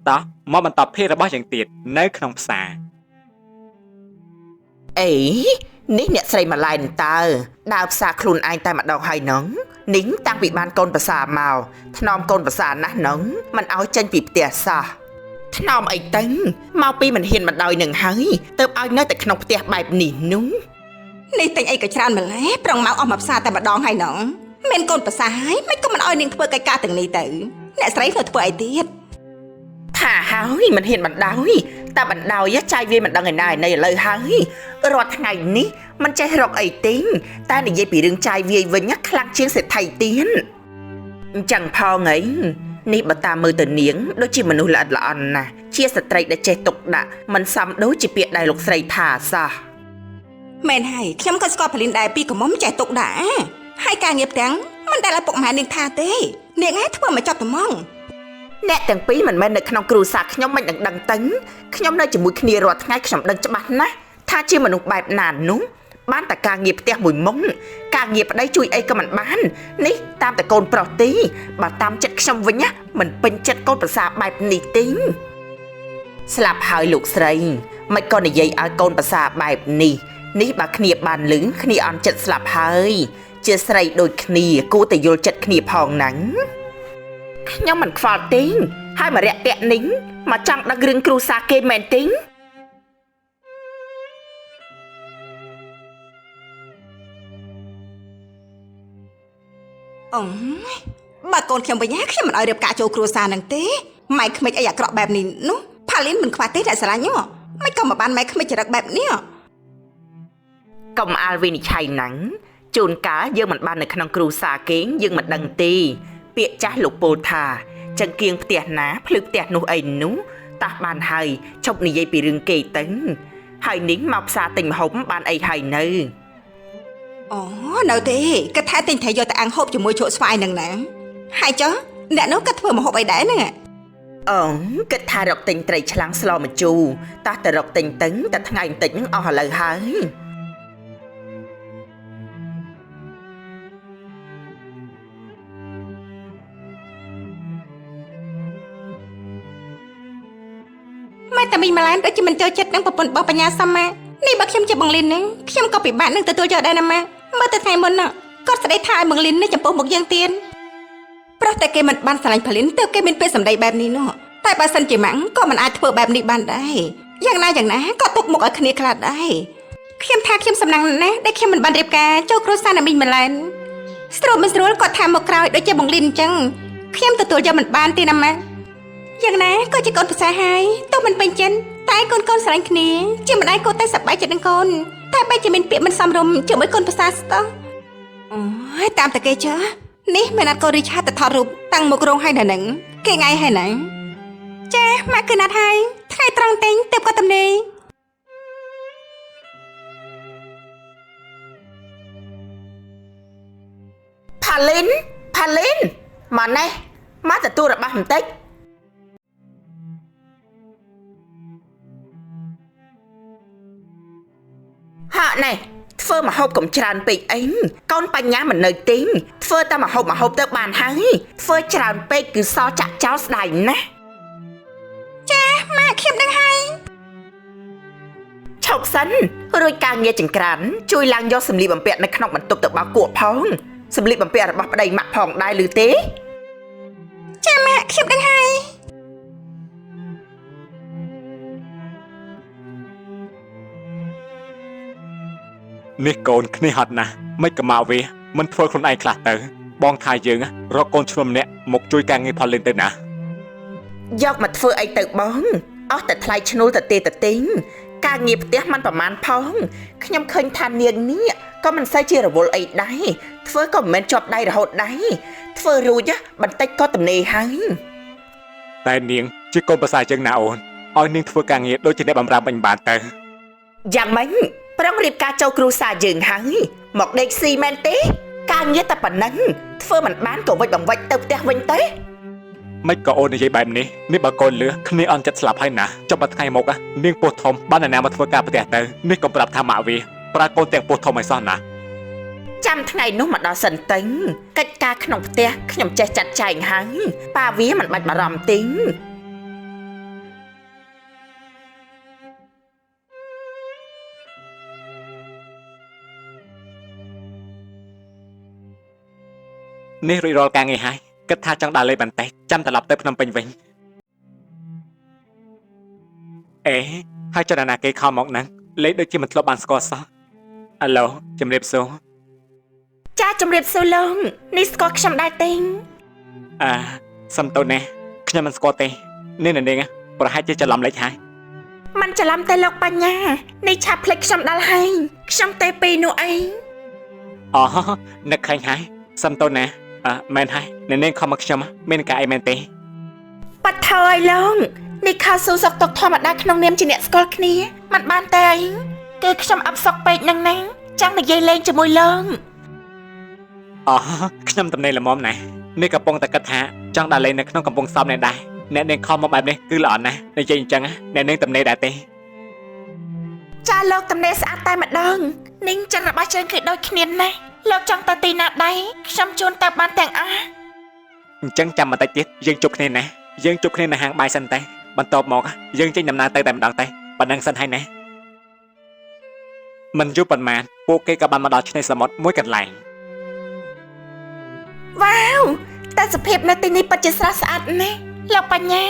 តោះមកបន្តភាគរបស់យើងទៀតនៅក្នុងផ្សារ អេនេះអ្នកស្រីម៉ាឡែនតើដើរផ្សារខ្លួនឯងតែម្ដងហើយហ្នឹងនេះតាំងពីបានកូនប្រសាមកថ្នមកូនប្រសាណាស់ហ្នឹងមិនឲ្យចេញពីផ្ទះសោះថ្នមអីទៅមកពីមិនហ៊ានបណ្ដោយនឹងហើយទៅឲ្យនៅតែក្នុងផ្ទះបែបនេះនោះ នេះទិញអីក៏ច្រើនម្ល៉េះប្រងមកអស់មកផ្សារតែម្ដងហើយណងមានកូនប្រសាហើយមិនក៏មិនអោយនាងធ្វើកិច្ចការទាំងនេះទៅអ្នកស្រីនៅធ្វើអីទៀត ថាហើយមិនហ៊ានបណ្ដោយតែបណ្ដោយចាយវាមិនដឹងឯណាឯណីឥឡូវហើយរាល់ថ្ងៃនេះមិនចេះរកអីទិញតែនិយាយពីរឿងចាយវាយវិញខ្លាំងជាងសេដ្ឋីទៀតអញ្ចឹងផងអីនេះបើតាមមើលទៅនាងដូចជាមនុស្សល្អិតល្អន់ណាស់ជាស្ត្រីដែលចេះទុកដាក់មិនសមដូចជាពាក្យដែលលោកស្រីថាសោះ មែនហើយខ្ញុំក៏ស្គាល់ផលិនដែរពីកំមុំចេះទុកដាក់ហើយការងារផ្ទាំងមិនដែលឲ្យពុកម៉ែនាងថាទេនាងឯងធ្វើមកចប់ត្មង អ្នកទាំងពីរមិនមែននៅក្នុងគ្រួសារខ្ញុំមិនដឹងដឹងទៅខ្ញុំនៅជាមួយគ្នារាល់ថ្ងៃខ្ញុំដឹងច្បាស់ណាស់ថាជាមនុស្សបែបណានោះបានតែការងារផ្ទះមួយមុខការងារប្តីជួយអីក៏មិនបាននេះតាមតែកូនប្រុសទេបើតាមចិត្តខ្ញុំវិញណាមិនពេញចិត្តកូនប្រសាបែបនេះទេស្លាប់ហើយលោកស្រីមិនក៏និយាយឲ្យកូនប្រសាបែបនេះនេះបើគ្នាបានលឺគ្នាអន់ចិត្តស្លាប់ហើយជាស្រីដូចគ្នាគួរតែយល់ចិត្តគ្នាផងណាំងខ្ញុំមិនខ្វល់ទេហើយមរៈតាក់នេះមកចង់ដឹងរឿងគ្រួសារគេមែនទេ អូបើកូនខ្ញុំវិញណាខ្ញុំមិនអោយរៀបការចូលគ្រួសារនឹងទេម៉ែក្មេកអីអាក្រក់បែបនេះនោះផាលីនមិនខ្វះទេអ្នកស្រឡាញ់ហ៎មិនក៏មកបានម៉ែក្មេកចរិតបែបនេះ កុំអាលវិនិច្ឆ័យណាំងជួនកាលយើងមិនបាននៅក្នុងគ្រួសារគេយើងមិនដឹងទេពាក្យចាស់លោកពោលថាចង្គៀងផ្ទះណាភ្លឺផ្ទះនោះអីនោះតោះបានហើយឈប់និយាយពីរឿងគេទៅហើយនេះមកផ្សារទិញម្ហូបបានអីហើយនៅ អូនៅទេគាត់ថាទិញត្រីយកទៅអាំងហូបជាមួយជ្រក់ស្វាយនឹងណាហើយចុះអ្នកនោះគាត់ធ្វើម្ហូបអីដែរហ្នឹង អូគិតថារកទិញត្រីឆ្លាំងស្លម្ជូរតោះតែរកទិញទៅតែថ្ងៃបន្តិចហ្នឹងអស់ឥឡូវហើយ ម៉ែតែមីងម៉ាឡែនដូចជាមិនចូលចិត្តនឹងប្រពន្ធរបស់បញ្ញាសមម៉ានេះបើខ្ញុំជាបងលីនហ្នឹងខ្ញុំក៏ពិបាកនឹងទទួលយកដែរណាម៉ាមើលទៅថ្ងៃមុនណាគាត់ស្ដីថាឲ្យបងលីននេះចំពោះមុខយើងទៀតព្រោះតែគេមិនបានស្រឡាញ់ផលិនទើបគេមានពាក្យសម្ដីបែបនេះនោះតែបើសិនជាម៉ាំងក៏មិនអាចធ្វើបែបនេះបានដែរយ៉ាងណាយ៉ាងណាក៏ទុកមុខឲ្យគ្នាខ្លះដែរខ្ញុំថាខ្ញុំសំណាងណាស់ដែលខ្ញុំមិនបានរៀបការចូលគ្រួសារអ្នកមីងម៉ាឡែនស្រួលមិនស្រួលគាត់ថាមកក្រោយដូចជាបងលីនអញ្ចឹងខ្ញុំទទួលយកមិនបានទេណាម៉ាយ៉ាងណាក៏ជាកូនប្រសាហើយទោះមិនពេញចិត្តតែកូនកូនស្រឡាញ់គ្នាជាម្ដាយគួរតែសប្បាយចិត្តនឹងកូនតែបែរជាមានពាក្យមិនសមរម្យជាមួយកូនប្រសាស្ទោះអូយតាមតែគេចានេះមិនណាត់កូនរីឆាតទៅថតរូបតាំងមុខរោងហើយនៅនឹងគេថ្ងៃហើយណាចាម៉ាក់គឺណាត់ហើយថ្ងៃត្រង់ទិញទើបគាត់ទំនេរ ផាលីនផាលីនមកនេះមកទទួលរបស់បន្តិចហាក់នេះធ្វើម្ហូបកុំច្រើនពេកអីកូនបញ្ញាមិននៅទិញធ្វើតែម្ហូបម្ហូបទៅបានហើយធ្វើច្រើនពេកគឺសល់ចាក់ចោលស្ដាយណាស់ ចាម៉ាក់ខ្ញុំដឹងហើយ ឈប់សិនរួចការងារចង្ក្រានជួយឡើងយកសម្លៀកបំពាក់នៅក្នុងបន្ទប់ទៅបោកគក់ផងសម្លៀកបំពាក់របស់ប្តីម៉ាក់ផងដែរឬទេ ចាម៉ាក់ខ្ញុំដឹងហើយ នេះកូនគ្នាហត់ណាស់មិនក៏មកវាមិនធ្វើខ្លួនឯងខ្លះទៅបងថាយើងរកកូនឈ្មោះម្នាក់មកជួយការងារផលលិនទៅណា យកមកធ្វើអីទៅបងអស់តែថ្លៃឈ្នួលទៅទេទៅទិញការងារផ្ទះមិនប្រមាណផងខ្ញុំឃើញថានាងនេះក៏មិនសូវជារវល់អីដែរធ្វើក៏មិនមែនជាប់ដៃរហូតដែរធ្វើរួចបន្តិចក៏ទំនេរហើយ តែនាងជាកូនប្រសាយើងណាអូនឲ្យនាងធ្វើការងារដូចជាអ្នកបម្រើវិញបានទៅ យ៉ាងម៉េចប្រងរៀបការចូលគ្រួសារយើងហើយមកដេកស៊ីមែនទេការងារតែប៉ុណ្ណឹងធ្វើមិនបានក៏វិចបង្វិចទៅផ្ទះវិញទេ មិនក៏អូននិយាយបែបនេះនេះបើកូនលឺគ្នាអន់ចិត្តស្លាប់ហើយណាចុះបើថ្ងៃមុខនាងពោះធំបានអ្នកណាមកធ្វើការផ្ទះទៅនេះកុំប្រាប់ថាម៉ាក់វាប្រើកូនទាំងពោះធំឲ្យសោះណា ចាំថ្ងៃនោះមកដល់សិនទៅកិច្ចការក្នុងផ្ទះខ្ញុំចេះចាត់ចែងហើយប៉ាវាមិនបាច់បារម្ភទេ នេះរួចរាល់ការងារហើយគិតថាចង់ដើរលេងបន្តិចចាំត្រឡប់ទៅភ្នំពេញវិញអេហើយចរណាគេខំមកហ្នឹងលេខដូចជាមិនធ្លាប់បានស្គាល់សោះអាឡូជំរាបសួរ ចាជំរាបសួរលោកនេះស្គាល់ខ្ញុំដែរទេ អឺសំទោសណាស់ខ្ញុំមិនស្គាល់ទេនេះនៅនាងប្រហែលជាច្រឡំលេខហើយ មិនច្រឡំទេលោកបញ្ញានេះឆាប់ភ្លេចខ្ញុំដល់ហើយខ្ញុំទេពីរនោះអី អូនឹកឃើញហើយសំទោសណាស់អឺមែនហើយនៅនាងខំមកខ្ញុំមានការអីមែនទេ បាត់ថយលោកនេះខោស៊ូសុកទុកធម្មតាក្នុងនាមជាអ្នកស្គាល់គ្នាมันបានទេអីគឺខ្ញុំអផ្សុកពេកនឹងណាចង់និយាយលេងជាមួយលោក អូខ្ញុំតំណែងល្មមណាស់នេះកំពុងតែគិតថាចង់ដើរលេងនៅក្នុងកំពង់សោមនេះដែរអ្នកនាងខំមកបែបនេះគឺល្អណាស់និយាយអញ្ចឹងអ្នកនាងតំណែងដែរទេ ចាលោកតំណែងស្អាតតែម្ដងនាងចិត្តរបស់យើងគឺដូចគ្នាណាស់លោកចង់ទៅទីណាដែរខ្ញុំជូនទៅបានទាំងអស់ អញ្ចឹងចាំបន្តិចទៀតយើងជួបគ្នាណាយើងជួបគ្នានៅហាងបាយសិនតែបន្ទាប់មកយើងចេញដំណើរទៅតែម្ដងតែប៉ណ្ណឹងសិនហើយណាមិនយូរប៉ុន្មានពួកគេក៏បានមកដល់ឆ្នេរសមុទ្រមួយកន្លែង វ៉ាវតែសភាពនៅទីនេះពិតជាស្រស់ស្អាតណាស់លោកបញ្ញា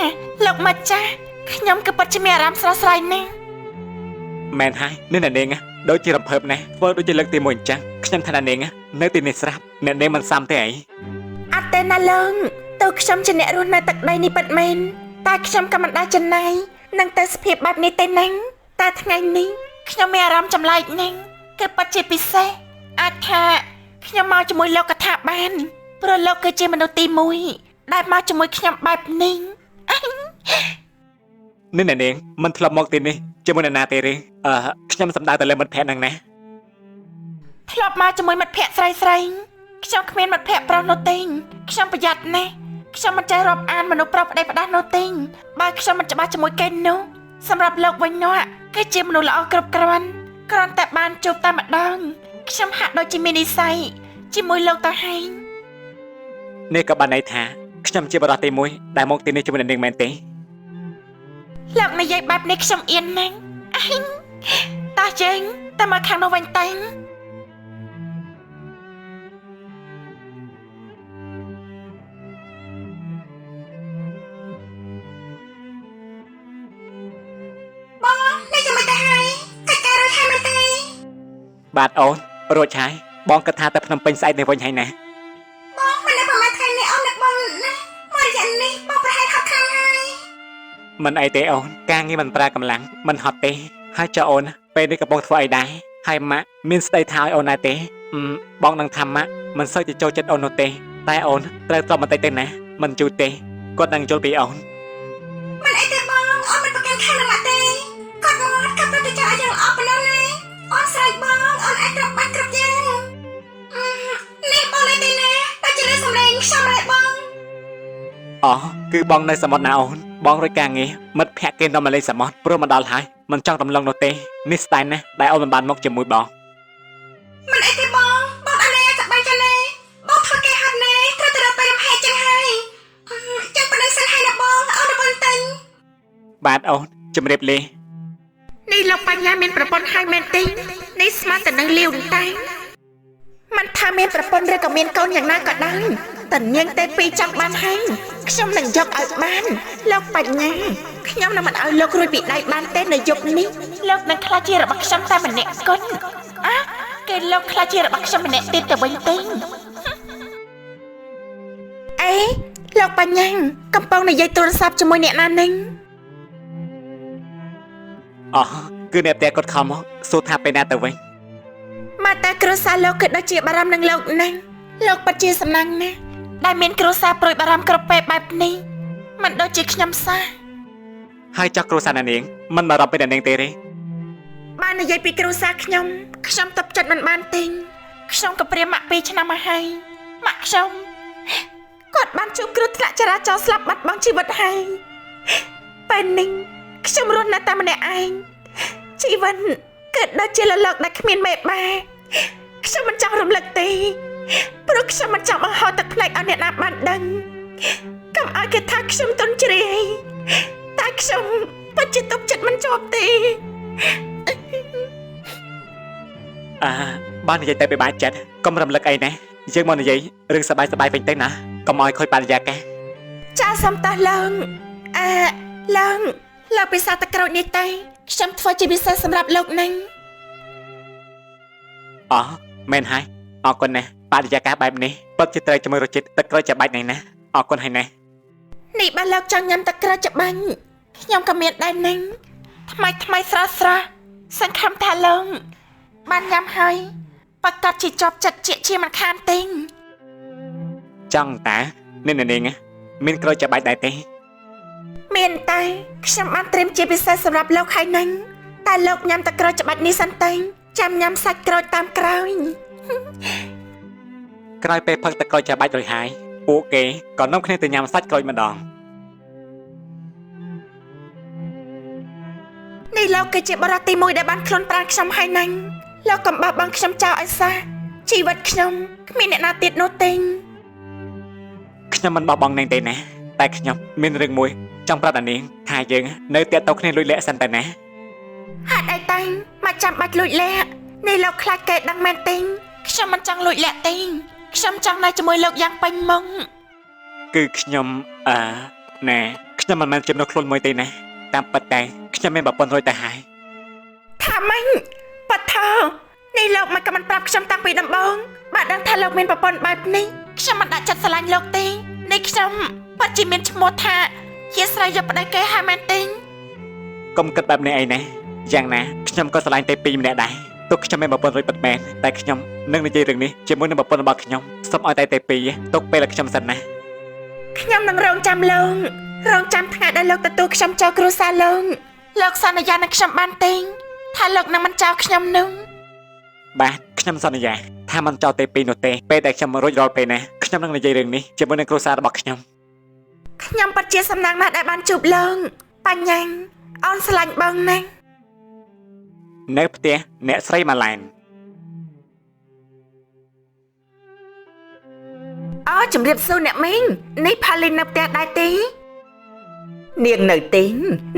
លោកម្ចាស់ខ្ញុំគឺពិតជាមានអារម្មណ៍ស្រស់ស្រាយណាស់ មែនហើយនេះអ្នកនាងដូចជារំភើបណាស់ធ្វើដូចជាលើកទី1អញ្ចឹងខ្ញុំថាអ្នកនាងនៅទីនេះស្រាប់អ្នកនាងមិនសាំទេអី អត់ទេណាលោកទោះខ្ញុំជាអ្នករស់នៅទឹកដីនេះពិតមែនតែខ្ញុំក៏មិនដែលចំណាយនឹងទៅសភាពបែបនេះទេណាតែថ្ងៃនេះខ្ញុំមានអារម្មណ៍ចម្លែកណាស់គឺពិតជាពិសេសអាចថាខ្ញុំមកជាមួយលោកកថាបានព្រោះលោកគឺជាមនុស្សទី1ដែលមកជាមួយខ្ញុំបែបនេះ នេះអ្នកនាងមិនធ្លាប់មកទីនេះជាមួយអ្នកណាទេឬអឺខ្ញុំសំដៅទៅលើមិត្តភក្តិហ្នឹងណា ធ្លាប់មកជាមួយមិត្តភក្តិស្រីស្រីខ្ញុំគ្មានមិត្តភក្តិប្រុសនោះទេខ្ញុំប្រយ័ត្នណាស់ខ្ញុំមិនចេះរាប់អានមនុស្សប្រុសប្តីផ្ដាស់នោះទេបើខ្ញុំមិនច្បាស់ជាមួយគេនោះសម្រាប់លោកវិញនោះគឺជាមនុស្សល្អគ្រប់គ្រាន់គ្រាន់តែបានជួបតែម្ដងខ្ញុំហាក់ដូចជាមាននិស្ស័យជាមួយលោកទៅហើយ នេះក៏បានន័យថាខ្ញុំជាបរិសុទ្ធទី1ដែលមកទីនេះជាមួយអ្នកនាងមែនទេ លោកនិយាយបែបនេះខ្ញុំអៀនណាស់អេងតោះជើងតែមកខាងនោះវិញតែង បងនេះចាំមិនទៅហើយកិច្ចការរួចហើយមែនទេ បាទអូនរួចហើយបងគិតថាទៅភ្នំពេញស្អែកនេះវិញហើយណា បងមិននៅប្រហែលថ្ងៃនេះអូននឹកបងណាមករយៈនេះបងប្រហែលហត់ខ្លាំងហើយ មិនអីទេអូនការងារមិនប្រើកម្លាំងមិនហត់ទេហើយចុះអូនពេលនេះកំពុងធ្វើអីដែរហើយម៉ាក់មានស្ដីថាឲ្យអូនដែរទេអឺបងនឹងថាម៉ាក់មិនសូវជាចូលចិត្តអូននោះទេតែអូនត្រូវទ្រាំបន្តិចទៅណាមិនយូរទេគាត់នឹងយល់ពីអូន មិនអីទេបងអូនមិនប្រកាន់ខាងនឹងម៉ាក់ទេគាត់មកគាត់ប្រតិចាឲ្យយ៉ាងល្អប៉ុណ្ណោះណាអូនស្រែកបងអូនអាចគ្រប់បាច់គ្រប់យ៉ាងអឺនេះបងនៅទីណាតែជាលើសំឡេងខ្ញុំរ៉ែបង អូគឺបងនៅសមុទ្រណាអូនបងរួចការងារមិត្តភក្តិគេនាំមកលេងសមុទ្រព្រោះមកដល់ហើយមិនចង់រំលងនោះទេនេះស្ដាយណាស់ដែលអូនមិនបានមកជាមួយបង មិនអីទេបងបងអត់ណាសប្បាយចាស់ណាបងធ្វើគេហត់ណាត្រូវទៅរកពេលរំហែកចឹងហើយអឺចឹងប៉ុណ្ណឹងសិនហើយណាបងអូនរវល់ទិញ បាទអូនជំរាបលា នេះលោកបញ្ញាមានប្រពន្ធហើយមែនទេនេះស្មានតែនឹងលាវតែមិនថាមានប្រពន្ធឬក៏មានកូនយ៉ាងណាក៏ដោយតែនាងទេពីរចង់បានហើយខ្ញុំនឹងយកឲ្យបានលោកបញ្ញាខ្ញុំនឹងមិនឲ្យលោករួចពីដៃបានទេនៅយប់នេះលោកនឹងក្លាយជារបស់ខ្ញុំតែម្នាក់គត់អាគេលោកក្លាយជារបស់ខ្ញុំម្នាក់ទៀតទៅវិញទេអេលោកបញ្ញាកំពុងនិយាយទូរស័ព្ទជាមួយអ្នកណានឹង អូគឺអ្នកផ្ទះគាត់ខំមកសួរថាពេលណាទៅវិញ មកតែគ្រួសារលោកគឺដូចជាបារម្ភនឹងលោកណាស់លោកពិតជាសំណាងណាស់ដែលមានគ្រួសារព្រួយបារម្ភគ្រប់ពេលបែបនេះមិនដូចជាខ្ញុំសោះ ហើយចោះគ្រួសារអ្នកនាងមិនបារម្ភពីអ្នកនាងទេទេ បាននិយាយពីគ្រួសារខ្ញុំខ្ញុំតបចិត្តមិនបានទេខ្ញុំក៏ព្រាមម៉ាក់2ឆ្នាំមកហើយម៉ាក់ខ្ញុំគាត់បានជួបគ្រោះថ្នាក់ចរាចរណ៍ស្លាប់បាត់បង់ជីវិតហើយពេលនេះខ្ញុំរស់នៅតែម្នាក់ឯងជីវិតគឺដូចជាលលកដែលគ្មានមេបាខ្ញុំមិនចង់រំលឹកទេព្រោះខ្ញុំមិនចង់បង្ហូរទឹកភ្នែកឲ្យអ្នកណាបានដឹងកុំឲ្យគេថាខ្ញុំទន់ជ្រាយតែខ្ញុំពិតជាទប់ចិត្តមិនជាប់ទេ អើបាននិយាយតែពិបាកចិត្តកុំរំលឹកអីណា យើងមកនិយាយរឿងសប្បាយសប្បាយវិញទៅណាកុំឲ្យខូចបរិយាកាស ចាសុំតោះឡើងអើឡើងលោកពិសាទឹកក្រូចនេះទេខ្ញុំធ្វើជាពិសេសសម្រាប់លោកនឹង អូមែនហើយអរគុណណាស់បរិយាកាសបែបនេះពិតជាត្រូវជាមួយរសជាតិទឹកក្រូចច្របាច់នេះណាអរគុណហើយណាស់ នេះបើលោកចង់ញ៉ាំទឹកក្រូចច្បាញ់ខ្ញុំក៏មានដែរនឹងថ្មីថ្មីស្រស់ស្រស់សង្ឃឹមថាលោកបានញ៉ាំហើយប្រកាសជាជាប់ចិត្តជាជាមិនខានទេ ចង់តានេះនាងមានក្រូចច្របាច់ដែរទេ មានតែខ្ញុំបានត្រៀមជាពិសេសសម្រាប់លោកហើយនឹងតែលោកញ៉ាំទឹកក្រូចច្បាច់នេះសិនទេចាំញ៉ាំសាច់ក្រូចតាមក្រោយ ក្រោយពេលផឹកទឹកក្រូចច្របាច់រួចហើយពួកគេក៏នាំគ្នាទៅញ៉ាំសាច់ក្រូចម្ដង នេះលោកគឺជាបរិសទីមួយដែលបានខ្លួនប្រាណខ្ញុំហើយនឹងលោកកំបោះបង់ខ្ញុំចោលឲ្យសោះជីវិតខ្ញុំគ្មានអ្នកណាទៀតនោះទេ ខ្ញុំមិនបោះបង់នាងទេណាតែខ្ញុំមានរឿងមួយចង់ប្រាប់ដល់នាងថាយើងនៅតាក់ទងគ្នាលួចលាក់សិនតែណា ហេតុអីតែមកចាំបាច់លួចលាក់នេះលោកខ្លាចគេដឹងមែនទេខ្ញុំមិនចង់លួចលាក់ទេខ្ញុំចង់នៅជាមួយលោកយ៉ាងពេញមុខ គឺខ្ញុំអឺណែខ្ញុំមិនមែនជាមនុស្សខ្លួនមួយទេណាតាមពិតតែខ្ញុំមានប្រពន្ធរួចទៅហើយ ថាម៉េចប៉ាថោនេះលោកមិនក៏មិនប្រាប់ខ្ញុំតាំងពីដំបូងបើដឹងថាលោកមានប្រពន្ធបែបនេះខ្ញុំមិនដាក់ចិត្តស្រឡាញ់លោកទេនេះខ្ញុំពិតជាមានឈ្មោះថាជាស្រីយកប្តីគេហើយមែនទេ កុំគិតបែបនេះអីណាយ៉ាងណាខ្ញុំក៏ស្រឡាញ់តែពីរម្នាក់ដែរទោះខ្ញុំមានប្រពន្ធរួចពិតមែនតែខ្ញុំនឹងនិយាយរឿងនេះជាមួយនឹងប្រពន្ធរបស់ខ្ញុំសូមឲ្យតែតែពីរទុកពេលឲ្យខ្ញុំសិនណា ខ្ញុំនឹងរងចាំលោករងចាំថ្ងៃដែលលោកទទួលខ្ញុំចូលគ្រួសារលោកលោកសន្យានឹងខ្ញុំបានទេថាលោកនឹងមិនចោលខ្ញុំនោះ បាទខ្ញុំសន្យាថាមិនចោលទេពីរនោះទេពេលដែលខ្ញុំរួចរាល់ពេលណាខ្ញុំនឹងនិយាយរឿងនេះជាមួយនឹងគ្រួសាររបស់ខ្ញុំ ខ្ញុំពិតជាសំណាងណាស់ដែលបានជួបលោកបញ្ញាអូនស្រឡាញ់បងណាស់ នៅផ្ទះអ្នកស្រីម៉ាឡែន អូជំរាបសួរអ្នកមីងនេះផាលីននៅផ្ទះដែរទេនាងនៅទេ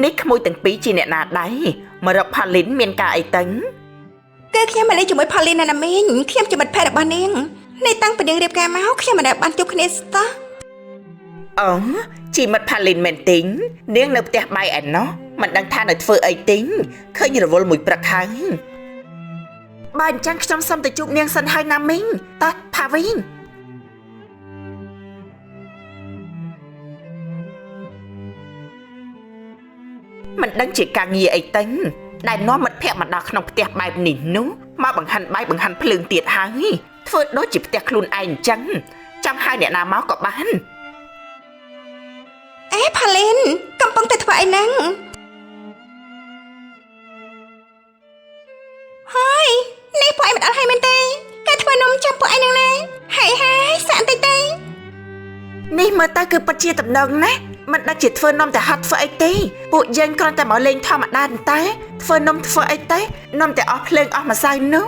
នេះក្មួយទាំងពីរជាអ្នកណាដែរមករកផាលីនមានការអីទៅ គឺខ្ញុំមកលេងជាមួយផូលីនណាណាមីងខ្ញុំជាមិត្តភក្តិរបស់នាងនេះតាំងពីនាងរៀបការមកខ្ញុំមិនដែលបានជួបគ្នាស្ទោះ អូជីមិត្តផាលីនមែនទេនាងនៅផ្ទះបាយឯណោះមិនដឹងថានៅធ្វើអីទេឃើញរវល់មួយព្រឹកហើយបើអញ្ចឹងខ្ញុំសុំទៅជួបនាងសិនហើយណាមីងតោះផាវីងមិនដឹងជាការងារអីទៅដែលនាំមិត្តភក្តិមកដល់ក្នុងផ្ទះបែបនេះនោះមកបង្ហាន់បាយបង្ហាន់ភ្លើងទៀតហើយធ្វើដូចជាផ្ទះខ្លួនឯងអញ្ចឹងចង់ហៅអ្នកណាមកក៏បាន អេផូលីនកំពុងតែធ្វើអីហ្នឹងហើយនេះពួកឯងមិនដល់ហើយមែនទេគេធ្វើនំចាំពួកឯងហ្នឹងណាហើយហើយសាក់បន្តិចទេ នេះមើលទៅគឺពិតជាតំណងណាស់មិនដឹងជាធ្វើនំតែហត់ធ្វើអីទេពួកយើងគ្រាន់តែមកលេងធម្មតាតែធ្វើនំធ្វើអីទេនំតែអស់ភ្លើងអស់ម្សៅនោះ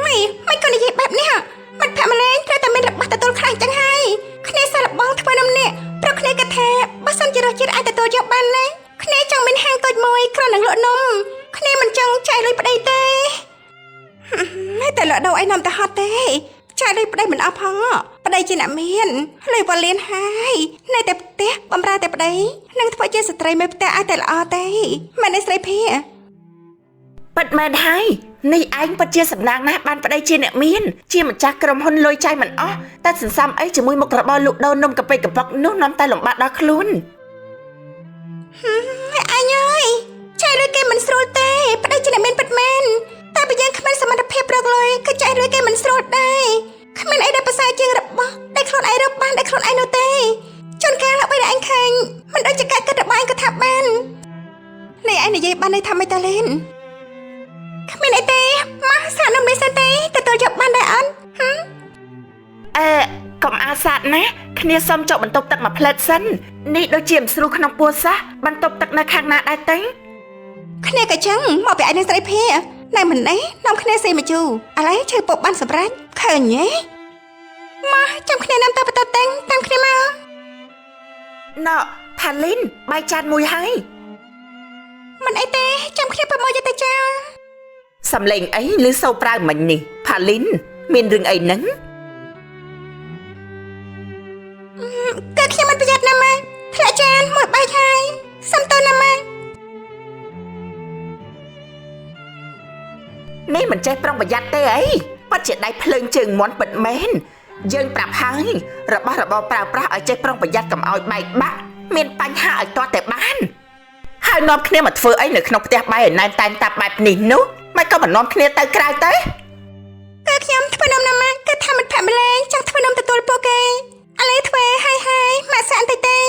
មីមិនក៏និយាយបែបនេះហ่ะមិត្តភក្តិម្លេងត្រូវតែមានរបស់ទទួលខ្លាំងចឹងហើយគ្នាសារបងធ្វើនំនេះព្រោះគ្នាគិតថាបើសិនជារសជាតិអាចទទួលយកបានណាគ្នាចង់មានហាងតូចមួយគ្រាន់នឹងលក់នំគ្នាមិនចង់ចាយលុយប្តីទេហឹមតែលក់ដូរអីនំតែហត់ទេចាយលុយប្តីមិនអស់ផងប្តីជាអ្នកមានលុយវ៉ាលៀនហើយនៅតែផ្ទះបំរើតែប្តីនឹងធ្វើជាស្ត្រីមេផ្ទះឲ្យតែល្អទេមែនទេស្រីភា ពិតមែនហើយនេះឯងពិតជាសំណាងណាស់បានប្តីជាអ្នកមានជាម្ចាស់ក្រុមហ៊ុនលុយចាយមិនអស់តែសន្សំអីជាមួយមុខរបរលក់ដូរនំកាពិកំប៉ុកនោះនាំតែលំបាកដល់ខ្លួន អញអើយចែកលុយគេមិនស្រួលទេប្តីជាអ្នកមានពិតមែនតែបើយើងគ្មានសមត្ថភាពរកលុយក៏ចែកលុយគេមិនស្រួលដែរគ្មានអីដែលប្រសើរជាងរបស់ដែលខ្លួនឯងរកបានដែលខ្លួនឯងនោះទេជួនកាលអ្វីដែលឯងឃើញមិនដូចជាការគិតរបស់ឯងក៏ថាបាននេះឯងនិយាយបានន័យថាម៉េចតាលីនគ្មានអីទេមកសាកនំនេះសិនទេទទួលយកបានដែរអត់ហឹម អេកុំអាសាតណាគ្នាសុំចុះបន្ទប់ទឹកមួយផ្លែតសិននេះដូចជាមិនស្រួលក្នុងពោះសោះបន្ទប់ទឹកនៅខាងណាដែរទេ គ្នាក៏ចឹងមកពីឯងនឹងស្រីភាណែមិននេះនាំគ្នាស៊ីមកជូរឥឡូវឈឺពុកបានសម្រេចឃើញទេមកចាំគ្នានាំទៅបន្ទប់ទាំងតាមគ្នាមក ណ៎ផាលីនបាយចានមួយហើយ មិនអីទេចាំគ្នាប្រមូលយកទៅចោល សំលេងអីឬសូប្រាវមិញនេះផាលីន មានរឿងអីហ្នឹង គឺខ្ញុំមិនប្រយ័ត្នណាម៉ាក់ធ្លាក់ចានមួយបែកហើយសុំទោសណាម៉ាក់ នេះមិនចេះប្រុងប្រយ័ត្នទេអីពិតជាដៃភ្លើងជើងមាន់ពិតមែនយើងប្រាប់ហើយរបស់របរប្រើប្រាស់ឲ្យចេះប្រុងប្រយ័ត្នកុំឲ្យបែកបាក់មានបញ្ហាឲ្យទាល់តែបានហើយនាំគ្នាមកធ្វើអីនៅក្នុងផ្ទះបាយឲ្យណែនតែនតាប់បែបនេះនោះមិនក៏មិននាំគ្នាទៅក្រៅទេ គឺខ្ញុំធ្វើនំណាម៉ាក់គឺថាមិត្តភក្តិម្លែងចង់ធ្វើនំទទួលពួកគេឥឡូវធ្វើហើយហើយម៉ាក់សាក់បន្តិចទេ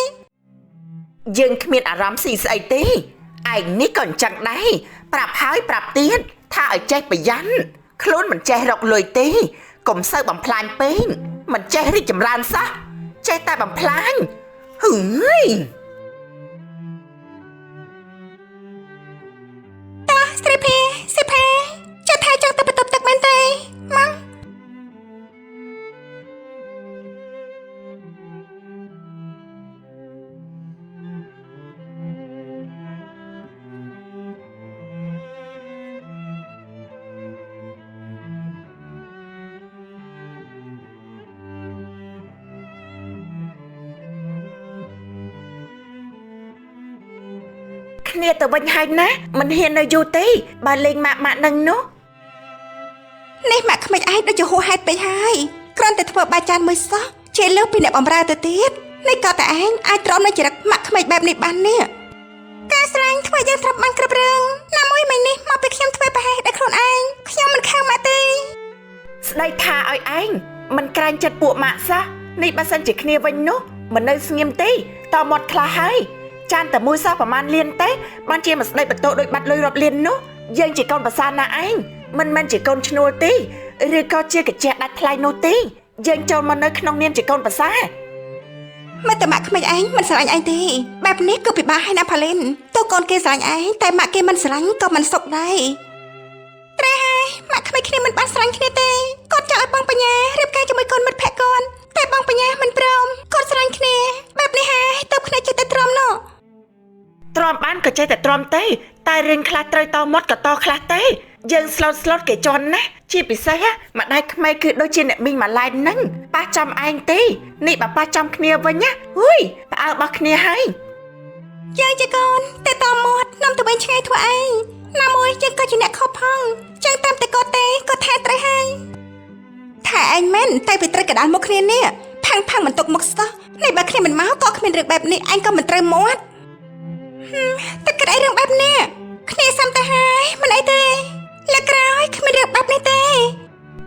យើងគ្មានអារម្មណ៍ស៊ីស្អីទេឯងនេះក៏អញ្ចឹងដែរប្រាប់ហើយប្រាប់ទៀតថាឲ្យចេះប្រយ័ត្នខ្លួនមិនចេះរកលុយទេកុំសូវបំផ្លាញពេកមិនចេះរីកចម្រើនសោះចេះតែបំផ្លាញហឺយ តោះស្រីភីសិផាចាត់ថាចង់ទៅបន្ទប់ទឹកមែនទេមក គ្នាទៅវិញហើយណាមិនហ៊ាននៅយូរទេបើលេងម៉ាក់ម៉ាក់នឹងនោះ នេះម៉ាក់ក្មេចឯងដូចជាហួសហេតុពេកហើយគ្រាន់តែធ្វើបាយចានមួយសោះជាលើសពីអ្នកបំរើទៅទៀតនេះក៏តែឯងអាចទ្រាំនឹងចរិតម៉ាក់ក្មេចបែបនេះបាននេះការស្រឡាញ់ធ្វើយើងទ្រាំបានគ្រប់រឿងណាមួយមិញនេះមកពីខ្ញុំធ្វើប្រហែសដោយខ្លួនឯងខ្ញុំមិនខឹងម៉ាក់ទេ ស្ដីថាឲ្យឯងមិនក្រែងចិត្តពួកម៉ាក់សោះនេះបើសិនជាគ្នាវិញនោះមិននៅស្ងៀមទេតមាត់ខ្លះហើយចានតែមួយសោះប្រហែលលានទេបានជាមកស្ដីបន្ទោដូចបាត់លុយរាប់លាននោះយើងជាកូនប្រសាណាឯងមិនមែនជាកូនឈ្នួលទេឬក៏ជាកាជះដាច់ថ្លៃនោះទេយើងចូលមកនៅក្នុងនាមជាកូនប្រសា មិនតែម៉ាក់ក្មេចឯងមិនស្រឡាញ់ឯងទេបែបនេះគឺពិបាកហើយណាផាលីនទោះកូនគេស្រឡាញ់ឯងតែម៉ាក់គេមិនស្រឡាញ់ក៏មិនសុខដែរត្រេះហើយម៉ាក់ក្មេចគ្នាមិនបានស្រឡាញ់គ្នាទេគាត់ចង់ឲ្យបងបញ្ញារៀបការជាមួយកូនមិត្តភក្តិគាត់តែបងបញ្ញាមិនព្រមគាត់ស្រឡាញ់គ្នាបែបនេះហើយទៅគ្នាចិត្តតែទ្រាំនោះ ទ្រាំបានក៏ចេះតែទ្រាំទេតែរឿងខ្លះត្រូវតមាត់ក៏តខ្លះទេយើងស្លូតស្លូតគេជន់ណាជាពិសេសម្ដាយក្មេកគឺដូចជាអ្នកមីងម៉ាឡែនហ្នឹងប៉ះចំឯងទេនេះបើប៉ះចំគ្នាវិញណាហ៊ុយផ្អើលរបស់គ្នាហើយ យើងជាកូនតែតមាត់នាំទៅវិញឆ្ងាយធ្វើឯងណាមួយយើងក៏ជាអ្នកខុសផងចឹងតាមតែគាត់ទេគាត់ថាត្រូវហើយថាឯងមែនតែវាត្រូវកដាលមុខគ្នានេះផាំងផាំងមិនຕົកមុខសោះនេះបើគ្នាមិនមកក៏គ្មានរឿងបែបនេះឯងក៏មិនត្រូវមាត់ហឹមតែគិតអីរឿងបែបនេះគ្នាសំទៅហើយមិនអីទេលើកក្រោយគ្មានរឿងបែបនេះទេ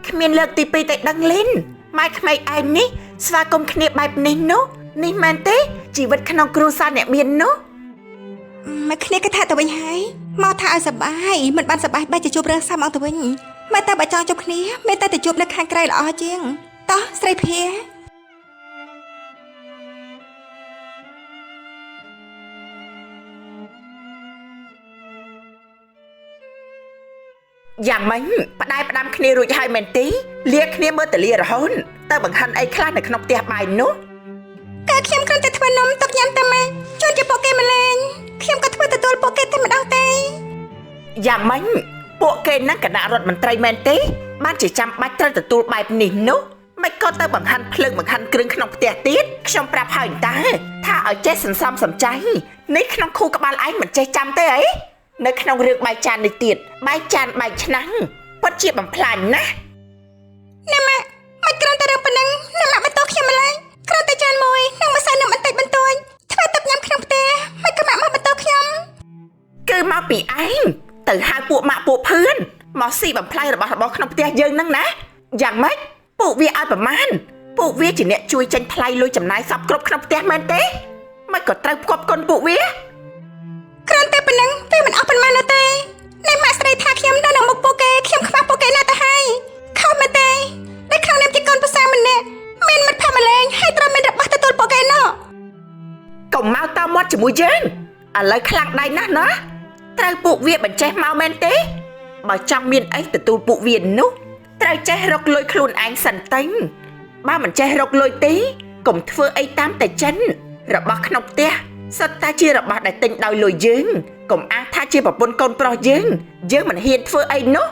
គ្មានលើកទី2ទេដឹងលីនម៉ែក្មេកឯងនេះស្វាគមន៍គ្នាបែបនេះនោះនេះមែនទេជីវិតក្នុងគ្រួសារអ្នកមាននោះ មកគ្នាក៏ថាទៅវិញហើយមកថាឲ្យសប្បាយមិនបានសប្បាយបែរជាជួបរឿងសាំអងទៅវិញមកតែបើចង់ជួបគ្នាមានតែទៅជួបនៅខាងក្រៅល្អជាងតោះស្រីភា យ៉ាងម៉េចផ្ដាយផ្ដាំគ្នារួចហើយមែនទេលាគ្នាមើលតលារហូតទៅបង្ហាន់អីខ្លះនៅក្នុងផ្ទះបាយនោះ កើខ្ញុំគ្រាន់តែធ្វើនំទុកញ៉ាំតែម៉េចជូនជាពួកគេមកលេងខ្ញុំក៏ធ្វើទទួលពួកគេតែម្ដងទេ យ៉ាងម៉េចពួកគេនឹងគណៈរដ្ឋមន្ត្រីមែនទេបានជាចាំបាច់ត្រូវទទួលបែបនេះនោះមិនក៏ទៅបង្ហាន់ភ្លើងបង្ហាន់គ្រឿងក្នុងផ្ទះទៀតខ្ញុំប្រាប់ហើយតើថាឲ្យចេះសន្សំសំចៃនេះក្នុងខួរក្បាលឯងមិនចេះចាំទេអីនៅក្នុងរឿងបាយចាននេះទៀតបាយចានបាយឆ្នាំងពិតជាបំផ្លាញណាស់ ណាម៉ាក់មិនគ្រាន់តែរឿងប៉ុណ្ណឹងណាម៉ាក់បន្តខ្ញុំម្ល៉េះគ្រាន់តែចានមួយនិងម្សៅនំបន្តិចបន្តួចធ្វើទុកញ៉ាំក្នុងផ្ទះមិនក៏ម៉ាក់មកបន្តខ្ញុំ គឺមកពីឯងទៅហៅពួកម៉ាក់ពួកភឿនមកស៊ីបំផ្លាញរបស់របរក្នុងផ្ទះយើងហ្នឹងណាយ៉ាងម៉េចពួកវាឲ្យប្រមាណពួកវាជាអ្នកជួយចេញថ្លៃលុយចំណាយសពគ្រប់ក្នុងផ្ទះមែនទេមិនក៏ត្រូវផ្គប់គុណពួកវា គ្រាន់តែប៉ុណ្ណឹងវាមិនអស់ប៉ុន្មាននោះទេណែម៉ាក់ស្រីថាខ្ញុំនៅនឹងមុខពួកគេខ្ញុំខ្វះពួកគេណាស់ទៅហើយខុសមែនទេដែលក្នុងនាមជាកូនប្រសាម្នាក់មានមិត្តភក្តិម្លែងហើយត្រូវមានរបស់ទទួលពួកគេនោះ កុំមកតមាត់ជាមួយយើងឥឡូវខ្លាំងដៃណាស់ណាត្រូវពួកវាបញ្ចេះមកមែនទេបើចង់មានអីទទួលពួកវានោះត្រូវចេះរកលុយខ្លួនឯងសិនតិញបើមិនចេះរកលុយទេកុំធ្វើអីតាមតែចិនរបស់ក្នុងផ្ទះសុទ្ធតែជារបស់ដែលទិញដោយលុយយើងកុំអាងថាជាប្រពន្ធកូនប្រុសយើងយើងមិនហ៊ានធ្វើអីនោះ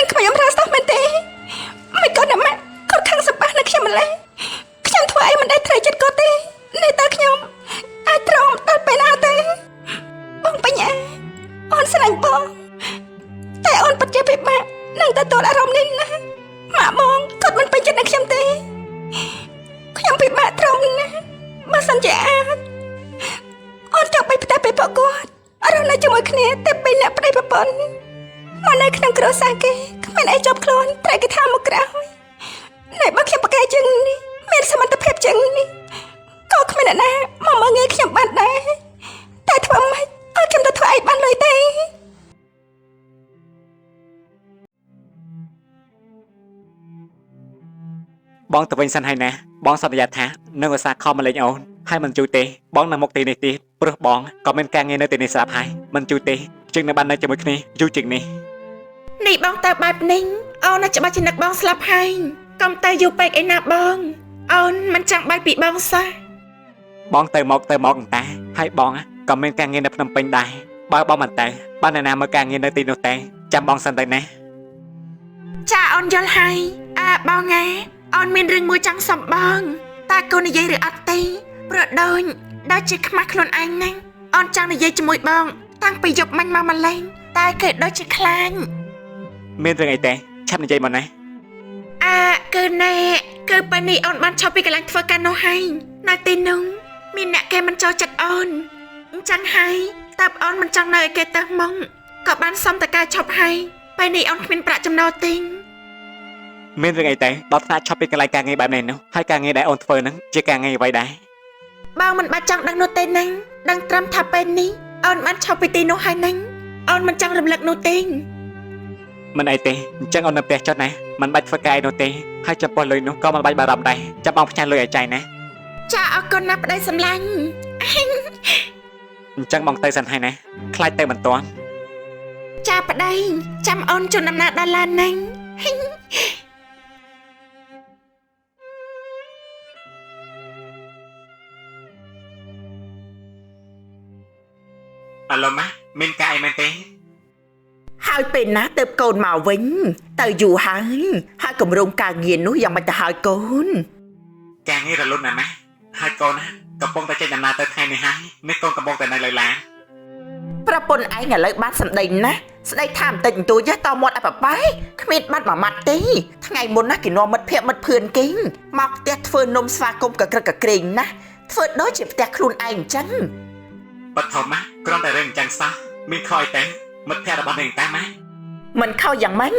នឹងក្មេងអំរាសោះមែនទេមិនក៏ណាម៉ាក់គាត់ខឹងសម្បាស់នឹងខ្ញុំម្ល៉េះខ្ញុំធ្វើអីមិនដែលត្រូវចិត្តគាត់ទេនេះតើខ្ញុំអាចទ្រាំដល់ពេលណាទេបងបញ្ញាអូនស្រឡាញ់បងតែអូនពិតជាពិបាកនឹងទទួលអារម្មណ៍នេះណាម៉ាក់បងគាត់មិនពេញចិត្តនឹងខ្ញុំទេខ្ញុំពិបាកទ្រាំណាស់បើសិនជាអាចអូនចង់បីផ្ទះពីពួកគាត់រស់នៅជាមួយគ្នាតែពីរអ្នកប្តីប្រពន្ធមកនៅក្នុងគ្រួសារគេគ្មានអីជាប់ខ្លួនត្រូវគេថាមកក្រោយណែបើខ្ញុំប្រកែកជាងនេះមានសមត្ថភាពជាងនេះក៏គ្មានអ្នកណាមកមើលងាយខ្ញុំបានដែរតែធ្វើម៉េចឲ្យខ្ញុំទៅធ្វើអីបានលុយទេ បងទៅវិញសិនហើយណាបងសន្យាថានឹងឧស្សាហ៍ខំមកលេងអូនហើយមិនជួយទេបងនឹងមកទីនេះទៀតព្រោះបងក៏មានការងារនៅទីនេះស្រាប់ហើយមិនជួយទេជាងនឹងបាននៅជាមួយគ្នាយូរជាងនេះ នេះបងទៅបែបនេះអូនណាច្បាស់ជានឹកបងស្លាប់ហើយកុំទៅយូរពេកអីណាបងអូនមិនចង់បែកពីបងសោះ បងទៅមកទៅមកអន្តាហើយបងក៏មានការងារនៅភ្នំពេញដែរបើបងមិនទៅបានអ្នកណាមើលការងារនៅទីនោះទេចាំបងសិនទៅណា ចាអូនយល់ហើយអើបងឯងអូនមានរឿងមួយចង់សុំបងតើកូននិយាយឬអត់ទេព្រោះដូចជាខ្មាស់ខ្លួនឯងណាស់អូនចង់និយាយជាមួយបង តាំងពីយប់មិញមកម្លេះតែគឺដូចជាខ្លាច មានរឿងអីទេឆាប់និយាយមកណា អាគឺណែគឺពេលនេះអូនបានឈប់ពីកន្លែងធ្វើការនោះហើយនៅទីនោះមានអ្នកគេមិនចូលចិត្តអូនអញ្ចឹងហើយតើអូនមិនចង់នៅឲ្យគេទៅមកក៏បានសុំតការឈប់ហើយពេលនេះអូនគ្មានប្រាក់ចំណូលទេ មានរឿងអីទេដល់ថ្នាក់ឆប់ពីកន្លែងការងារបែបនេះនោះហើយការងារដែលអូនធ្វើហ្នឹងជាការងារអ្វីដែរ បងមិនបាច់ចង់ដឹងនោះទេណាដឹងត្រឹមថាពេលនេះអូនបានឈប់ពីទីនោះហើយណាអូនមិនចង់រំលឹកនោះទេ មិនអីទេអញ្ចឹងអូននៅផ្ទះចុះណាមិនបាច់ធ្វើការអីនោះទេហើយចំពោះលុយនោះក៏មិនបាច់បារម្ភដែរចាំបងផ្ញើលុយឲ្យចៃណា ចាអរគុណណាស់ប្តីសម្លាញ់ អញ្ចឹងបងទៅសិនហើយណាខ្លាចទៅមិនទាន់ ចាប្តីចាំអូនជូនដំណើរដល់ឡានណា អាឡូម៉ាមានការអីមែនទេ ហើយពេលណាទៅកូនមកវិញទៅយូរហើយហើយគម្រោងការងារនោះយ៉ាងម៉េចទៅហើយកូន ការងាររលូនណាស់ម៉ាហើយកូនណាកំពុងតែចេញដំណើរទៅថ្ងៃនេះហើយនេះកូនកំពុងតែនៅលើឡាន ប្រពន្ធឯងឥឡូវបានសម្ដីណាស់ស្ដីថាបន្តិចបន្តួចតមាត់អបបែគ្មានបាត់មួយម៉ាត់ទេថ្ងៃមុនណាគេនាំមិត្តភ័ក្តិមិត្តភឿនគេមកផ្ទះធ្វើនំស្វាគមន៍កក្រឹកកក្រែងណាស់ធ្វើដូចជាផ្ទះខ្លួនឯងអញ្ចឹង បឋមម៉ាគ្រាន់តែរឿងអញ្ចឹងសោះមានខ້ອຍទេមិត្តភក្តិរបស់នាងតាម៉ា មិនខុសយ៉ាងម៉េច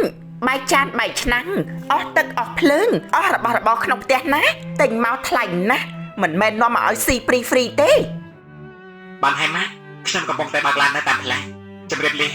បែកចានបែកឆ្នាំងអស់ទឹកអស់ភ្លើងអស់របស់របរក្នុងផ្ទះណាទិញមកថ្លៃណាស់មិនមែននាំមកឲ្យស៊ីព្រីហ្វ្រីទេ បានហើយម៉ាខ្ញុំកំពុងតែបើកឡាននៅតាមផ្លូវជម្រាបលា